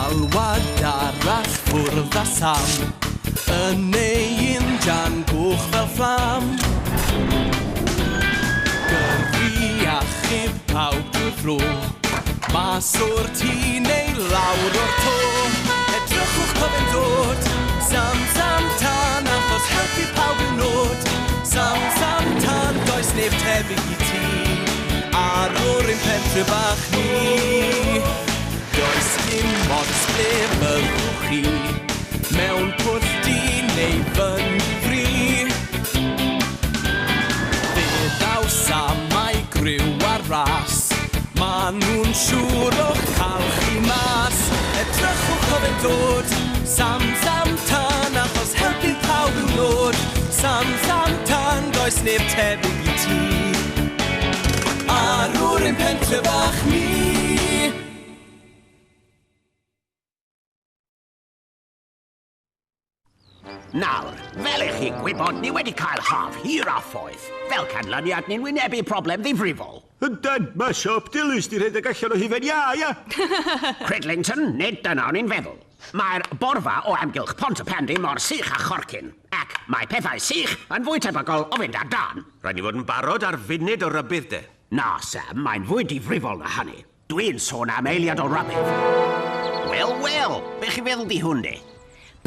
Alwad arall ffwrdd â Sam yn ei injan goch fel fflam. Gyrru achub pawb drwy'r fro, mas o'r tŷ neu lawr o'r to. Edrychwch co fe'n dod, Sam, Sam, Tan, achos helpu pawb yw nod. Sam, Sam, Tan, does neb tebyg i ti, ar o'r ein pentre bach ni. Does dim ots ble fyddwch chi, mewn pwll du neu fyn fri. Fe ddaw Sam a'i griw ar ras, ma' nhw'n siŵr o'ch cael chi mas. Edrychwch o fe'n dod, Sam, Sam, Tan, achos helpu pawb yw nod. Sam, Sam, Tan, does neb tebyg i ti, arwr ein pentre bach ni. Nawr, fel ych chi'n gwybod, ni wedi cael haf hir a phoeth. Fel canlyniad, ni'n wynebu problem ddifrifol. Yndan, mae siop Dilys di rhedeg allan o hufen iâ, ia. Cridlington, nid dyna o'n i'n feddwl. Mae'r borfa o amgylch Pontypandy mor sych a chorcyn, ac mae pethau sych yn fwy tebygol o fynd ar dân. Rhaid ni fod yn barod ar funud o rybudd, de. Na, Sam, mae'n fwy difrifol na hynny. Dwi'n sôn am eiliad o rybudd. Wel, wel, be chi'n feddwl di hwn, de?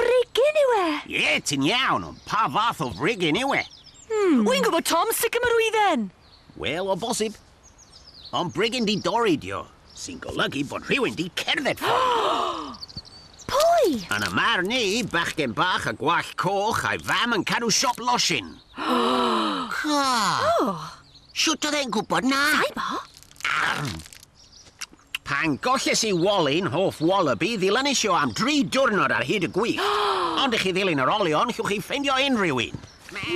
Brigyn yw e! Ie, ti'n iawn, ond pa fath o frigyn yw e? Wy'n gwybod, Tom, sycamorwydden! Wel, o bosib. Ond brigyn di dorri dio, sy'n golygu bod rhywun di cerdded ffordd. Pwy? Yn y marn i, bachgen bach a gwallt coch a'i fam yn cadw siop losin. Co. Oh, Shwt oedd e'n gwybod na? Sai bo? Pan golles i Wally'n hoff wallaby, ddilynis i o am 3 diwrnod ar hyd y gwyllt. Ond i chi ddilyn yr olion, llwch chi ffeindio unrhyw un.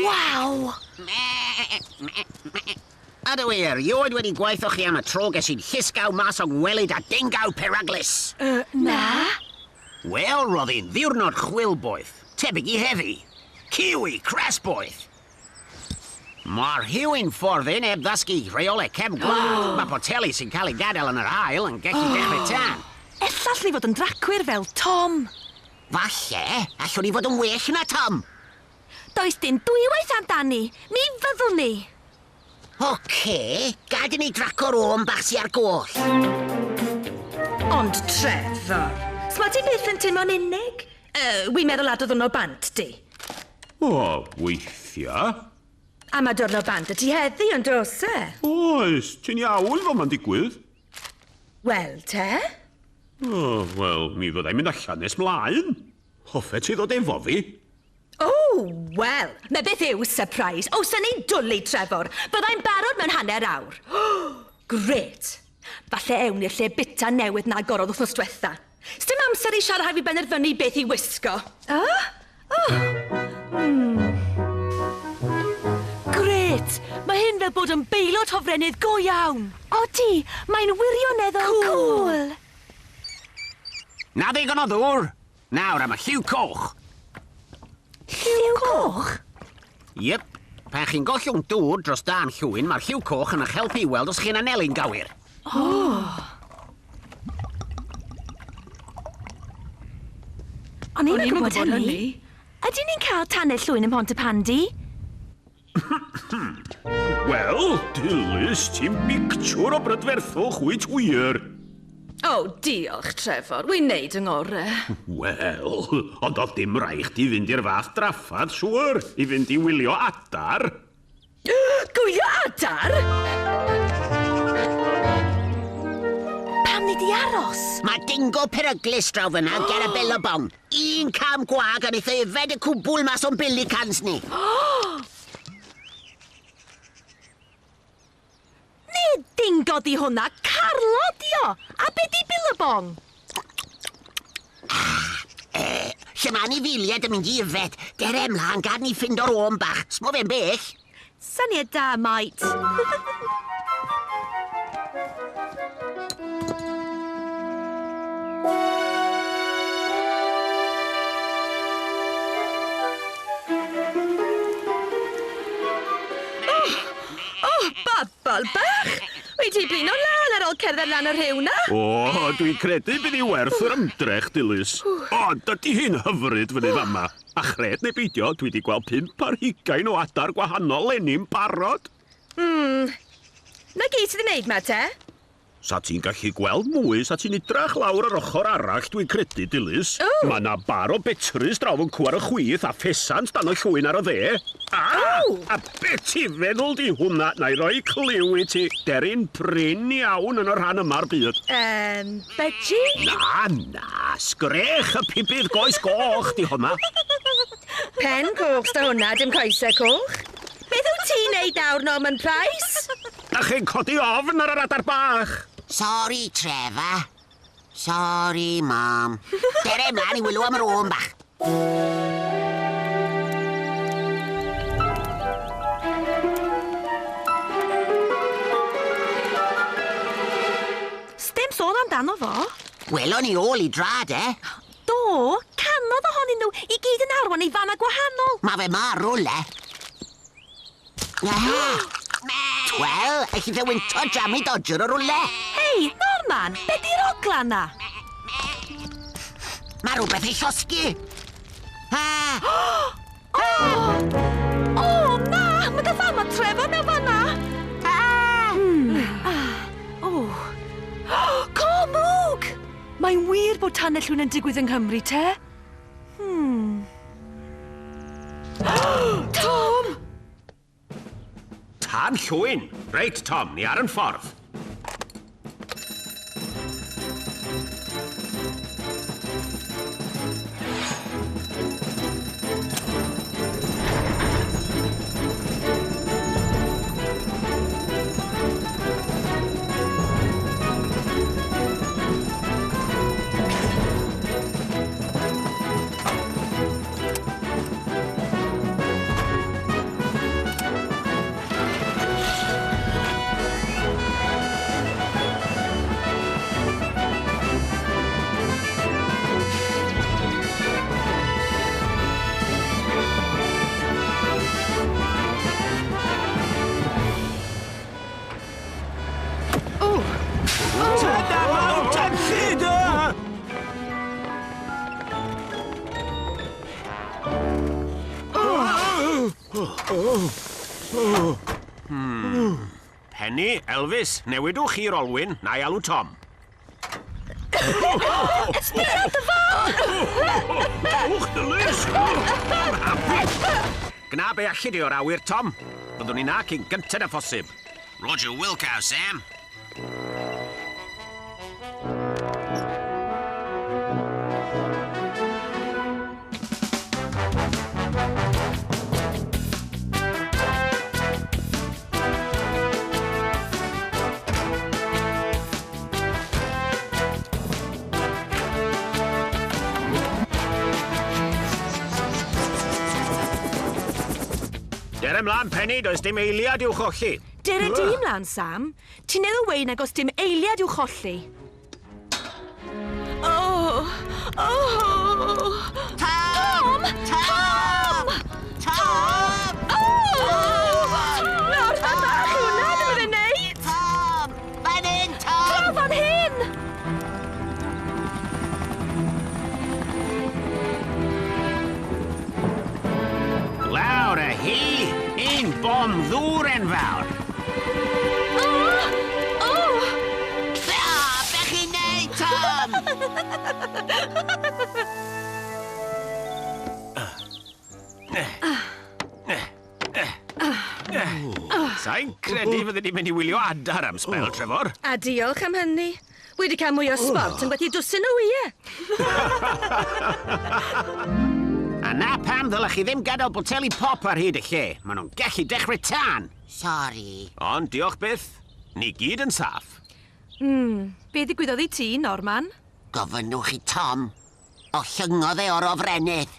Waw! Ydw i erioed wedi gwaetho chi am y tro ges i'n llusgaw mas o ngwely da dingaw peryglus? Na. Wel, roedd hi'n ddiwrnod chwilboeth, tebyg i heddi. Kiwi crasboeth. Mae rhywun ffordd un heb ddysgu rheolau cefn gwlad. Mae poteli sy'n cael eu gadael yn yr haul yn gallu dechrau tân. Ella allen ni fod yn dracwyr fel Tom. Falle, allwn ni fod yn well na Tom. Does dim dwywaith amdani. Mi fyddwn ni. Oce, gad i ni draco'r ôm bach sy ar goll. Ond Trevor, sma ti byth yn teimlo'n unig? Wi'n meddwl ad o ddwrnod bant, di. O, weithiau. A mae diwrnod bant y ti heddi, ond oes e? Oes, ti'n iawn fel mae'n digwydd. Wel, te? O, wel, mi fyddai'n mynd allan nes mlaen. Hoffet ti ddod efo fi? O, wel, mae beth yw surprise. O, sy'n ni'n dwlu, Trevor. Byddai'n barod mewn hanner awr. Grêt. Falle ewn i'r lle bita newydd na agorodd wythnos diwetha. Sdim amser i siarad rhaid fi benderfynu beth i wisgo. Ah? Oh. Grêt! Mae hyn fel bod yn beilot hofrennydd go iawn. Odi, mae'n wirioneddol cool. Na ddigon o ddŵr. Nawr am y lliw coch. Lliw coch? Yep. Pan chi'n gollwng dŵr dros dan llwyn, mae'r lliw coch yn eich helpu i weld os chi'n anelu'n gywir. O'n i'm yn gwybod hynny. Ydyn ni'n cael tanau llwyn ym Mhontypandy? Wel, Dilys, ti'n bictiwr o brydferthwch, wyt wir? O, diolch, Trevor. Wy'n neud yng ngorau. Wel, ond oedd dim rhaid chdi fynd i'r fath draffadd, siŵr, i fynd i wylio adar. Gwylio adar? Pam ni di aros? Mae dingo peryglus draw fyna ger y Billabong. Un cam gwag a neith e yfed y cwbl mas o'n billicans ni. Nid dingo di hwnna, Carlo di o! A be di Billabong? Lle mae anifeiliaid yn mynd i yfed. Dere ymlaen, gad ni ffindo'r ôm bach. Smo fe'n bell. Syniad da, mate. Oh, babal bach! Wy ti blino lan ar ôl cerdded lan y rhiw na. O, dwi'n credu bydd i werth yr ymdrech, Dilys. O, dydy hi'n hyfryd fyny fama. A chred neu beidio, dwi wedi gweld 25 o adar gwahanol leni'n barod. Na gyd sydd wedi wneud ma, te? Sa ti'n gallu gweld mwy, sa ti'n idrach lawr yr ochr arall, dwi'n credu, Dilys. O! Mae na bar o betrus draw yn cwar y chwith a ffesant dan y llwyn ar y dde. A, O! a be ti'n feddwl di hwnna? Na i roi cliw i ti. Deryn prin iawn yn y rhan yma'r byd. Budgie? Na, na, sgrech y pibydd goes goch di hwnna. Pen coch da hwnna, dim coesau coch. Beth wyt ti'n neud nawr, Norman Price? Da chi'n codi ofn ar yr adar bach. Sori, Trevor. Sori, Mam. Dere mlaen i wylo am yr ôn bach. Sdim sôn amdano fo. Welon ni ôl i drad, e? Do, canodd ohonyn nhw i gyd yn arwain i fanna gwahanol. Mae fe ma rwle. Aha. Wel, eich fe wynto Jamie Dodger o rwle. Hei, Norman, be di'r ogla na? Mae rhywbeth ei llosgi. Ha! O! O, na! Mae dy fam a Trevor mewn fanna! O! Comwg! Mae'n wir bod tanau llwyn yn digwydd yng Nghymru, te? Tom! Tan llwyn. Reit, Tom, ni ar yn ffordd. Tyna mawr tanllyd! Penny, Elvis, newidwch chi'r olwyn, na i alw Tom. Sbia dy fam! Dawch, Dilys! Gna be allu di o'r awyr, Tom. Byddwn ni na cyn gynted â phosib. Roger Wilcow, Sam. Dere mlaen, Penny, does dim eiliad i'w cholli. Dere di mlaen, Sam. Ti'n newydd weud nag oes dim eiliad i'w cholli. O! O! Tom! Tom! Tom! Tom! O! Norman bach hwnna, ddim yn ei wneud! Tom! Fan hyn, Tom! Draw fan hyn! Lawr â hi, un bom ddŵr enfawr. O! O! Ah, be chi'n neud, Tom? Sa'n credu fydde ni'n mynd i wylio adar am sbel, Trevor. A diolch am hynny. Wedi cael mwy o sbort yn gwerthu dwsin o wyau. A na pam ddylech chi ddim gadael boteli pop ar hyd y lle. Maen nhw'n gallu dechrau tân. Sori. Ond diolch byth, ni gyd yn saff. Be ddigwyddodd i ti, Norman? Gofynnwch i Tom. O llyngodd e o'r ofrennydd.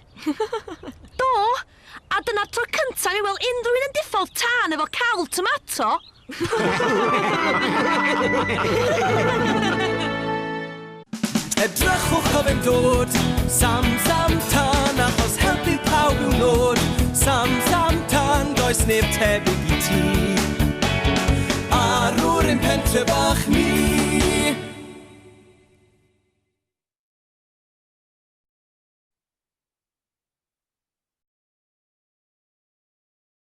Do! A dyna'r tro cyntaf i weld unrhyw un yn diffodd tân efo cawl tomato. Edrychwch o fe'n dod, Sam, Sam, Tan, achos helpu pawb yw nod. Sam, Sam, Tan, does neb tebyg i ti. Arwr ein pentre bach ni.